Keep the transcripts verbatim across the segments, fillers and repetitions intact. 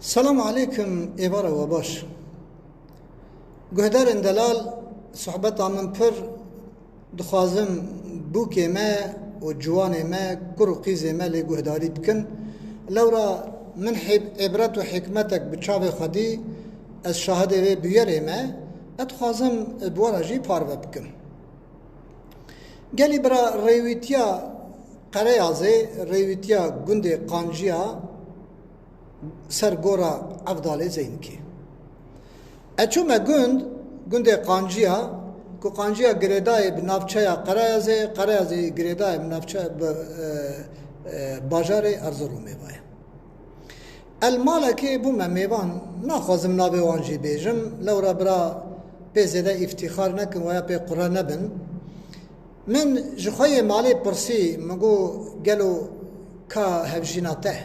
Selam aleykum, êvara we baş. Guhdarên delal, sohbeta min pir dixwazim bûkê me û ciwanê me, kur û qîzê me lê guhdarî bikin. Lewra min hîb-, îbret û hikmetek bi çavê xwe dî, ez şahidê vê bûyerê me, ez dixwazim bi we re jî parve bikim. Gelî bira rêwîtiya Qereyazê, rêwîtiya gundê Qanciya ser gora Evdalê Zeynikê. Ez çûme gund, gundê Qanciya, ku Qanciya girêdayê bi navçeya Qereyazê, Qereyazê girêdayê bi navçe-, bi, e, e, bajarê Erzurumê vaye. El malekê bûme mêvan, naxwazim navê wan jî bêjim, lewra bira pê zêde îftîxar nekin, waya pê qure nebin. Min ji xwe yê malê pirsî, min got, gelo ka hevjîna te?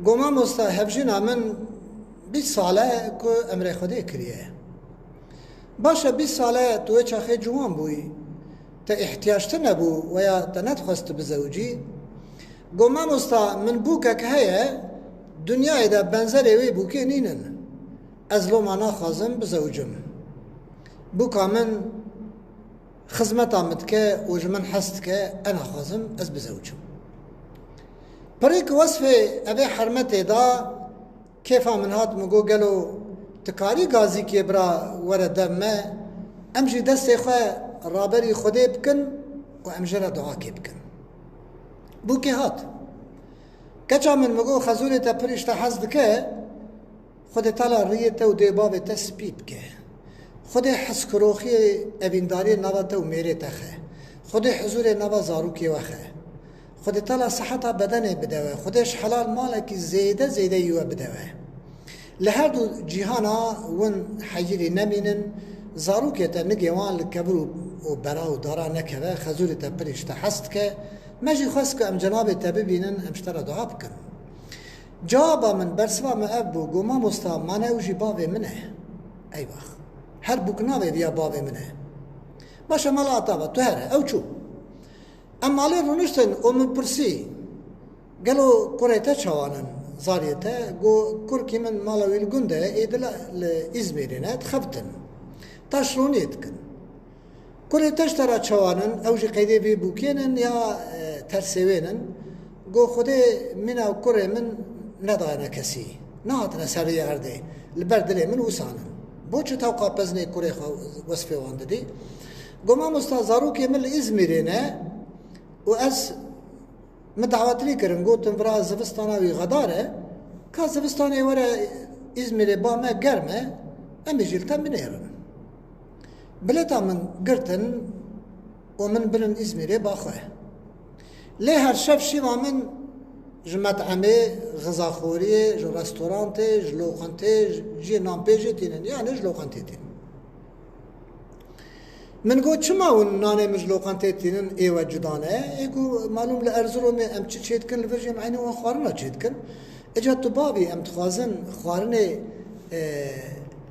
Got, mamosta, hevjîna min bîst sal e ku emrê Xwedê kiriye. Baş e, bîst sal e tu wê çaxê ciwan bûyî. Te îhtiyac tune bû, weya te nedixwest tu bizewicî? Got, mamosta, min bûkek heye, dinyayê de benzerê wê bûkê nînin. Ez loma naxwazim bizewicim. Bûka min xizmeta min dike û ji min hez dike, ez naxwazim ez bizewicim. Pirî ku wesfê evê hermetê da, kêfa min hat, min got, gelo tu karî gazîkê bira were dev me, em jî destê xwe raberî Xwedê bikin û em jê re duakê bikin. Bûkê hat. Keça min, min got, xezûrê te pir îşte hez dike, Xwedê Teala riyê te û dê bavê te spî bike. Xwedê hezkiroxiyê evîndariyê nava te û mêrê te xe. Xwedê huzûrê nava zarokê we xe. Xwedê Teala siheta bedenê bide we. Xwedê ji helal malekî zêde zêde yî we bide we. Li her du cîhana win heyirî nemînin, zarokê te nigê wan li kevir û, û bera û dara nekeve, xezûrê te pir îşte hez dike. Me jî xwest ku em cenabê te bibînin, em ji te re dua bikin. Cewaba min, bersiva min ev bû, got, mamosta, mane ew jî bavê min e. Eywax. Her bûk navê viya bavê min e. Baş e, mala ata ve, tu here, ew çû. Em malê rûniştin û min pirsî, gelo kurê te çawan in, zariyê te? Got, kurkî min mala wî li gund e, êdî li Îzmîrê ne, dixebitin. Taşroniyê dikin. Kurê te ji te re çawan in, ew jî qeydê vê bûkên in ya, e, tersê wên in? Got, Xwedê mîna û kurê min nedayene kesî. Nehatine ser rêya erdê. Li ber dilê min wisa in. Bo çi tewqa pezinê kurê xwe wesfê wan didî? Got, mamosta, zarokê min li Îzmîrê ne û ez Min dawetirî kirin, gotin, vira zivistana wî xedar e, ka zivistanê were Îzmîrê, ba me germ e, em ê jî li te binêrin. Bileta min girtin û min birin Îzmîrê ba xwe. Lê her şev şîva min ji met'emê, xizaxoriyê, ji restorantê, ji loqentê, ji, jê nanpêjê tînin, yanî ji loqentê tînin. Min got, çima hûn nanê min ji loqentê tînin, ê we cuda ne? Ê got, malûm li Erzurumê em çi çêdikin, li vir jî em eynî wan xwarina çêdikin. Îca tu bavî, em dixwazin xwarinê, e,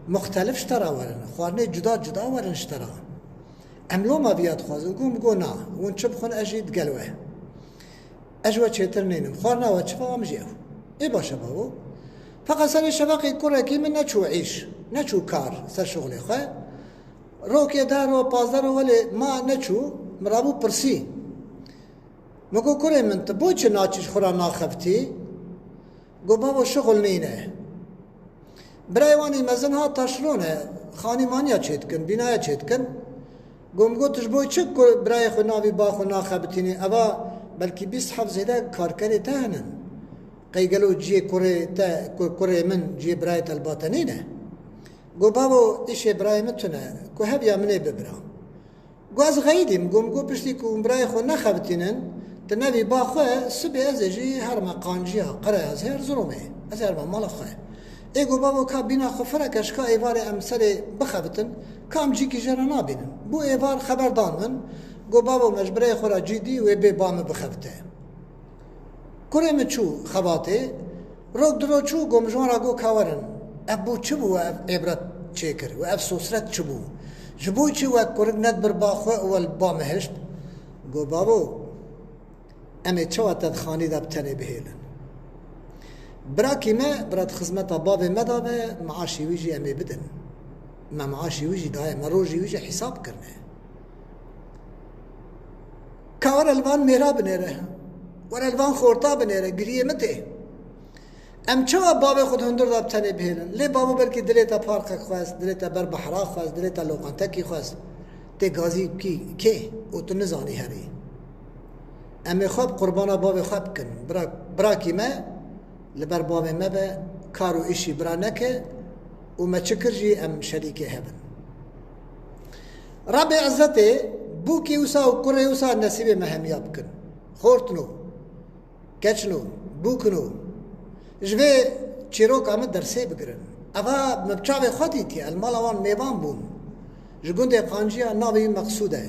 muxtelif ji te re werin, xwarinê cuda cuda werin ji te re. Em loma viya dixwazin. Got, min got, na, hûn çi bixwin, ez jî digel we. Ez ji we çêtir nînim. Xwarina we çi be, em jî ew. Ê baş e bavo. Feqet serê şeveqê kurekî min neçû îş, neçû kar ser şixulê xwe. Rokê deh ro, pazdeh ro welê ma neçû, min rabû pirsî. Min got, kurê min, tu bo çi naçî ji xwe re naxebitî? Got, bavo, şixul nîne. Birayê wan î mezin hat taşrone, xanîmaniya çêdikin, bînaya çêdikin. Got, min got, tu ji bo çi ku birayê xwe navî ba xwe naxebitînî? Eva belkî bîst heb zêde karkerê te henin. Qey gelo ciyê kurê te, ku-, kurê min, ciyê birayê te li ba te nîne? Got, bavo, îşê birayê min tune, ku hev ya min ê bibira. Got, ez xeyidîm, got, min got, piştî ku hûn birayê xwe nexebitînin, tu nevî ba xwe, sibê ez ê jî herime Qanciya, Qereyazê, Erzurumê. Ez ê herime mala xwe. Ê got, bavo, ka bîna xwe fireke, ji ka êvarê em serê bixebitin, ka em cîkî jê re nabînin. Bû êvar xeber dan min, got, bavo, me ji birayê xwe re cî dî, wê bê ba min bixebite. Kurê min çû xebatê, rok du roj çû, got, min ji wan re got, ka werin. Ev bû çi bû, ev îbret çêkir û ev sosret çi bû? Ji bo çi we kurik nedibir ba xwe û we li ba min hişt? Got, bavo, em ê çawa te di xanî de bi tenê bihêlin? Birakî me, bira di xizmeta bavê me de be, meaşî wî jî em ê bidin. Me meaşî wî jî daye, me rojî wî jî hîsab kirine. Ka were li van mêra binêre, were li van xorta binêre, giriyê min tê. Em çawa bavê xwe di hundir de bi tenê bihêlin? Lê bavo belkî dilê te parqek xwest, dilê te ber behra xwest, dilê te loqentekî xwest. Tê gazî bikî kê û tu nizanî herî. Em ê xwe bi qurbana bavê xwe bikin. Bira, birakî me li ber bavê me be, kar û îşî bira neke û me çi kir jî em şerîkê hebin. Rebê Izzetê bûkî wisa û kurê wisa nesîbê me hemiya bikin. Xortino, keçno, bûkino. Ji vê çîroka min dersê bigirin. Eva min bi çavê xwe dîtiye, ez mala wan mêvan bûm. Ji gundê Qanciya navê wî Meqsûd e.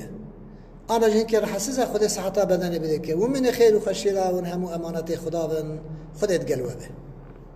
Ana jî hinkê rihesiz e, Xwedê siheta bedenê bidê ke. Wimînê xêr û xweşiyê de hûn hemû emanetê Xuda bin, Xwedê digel we be.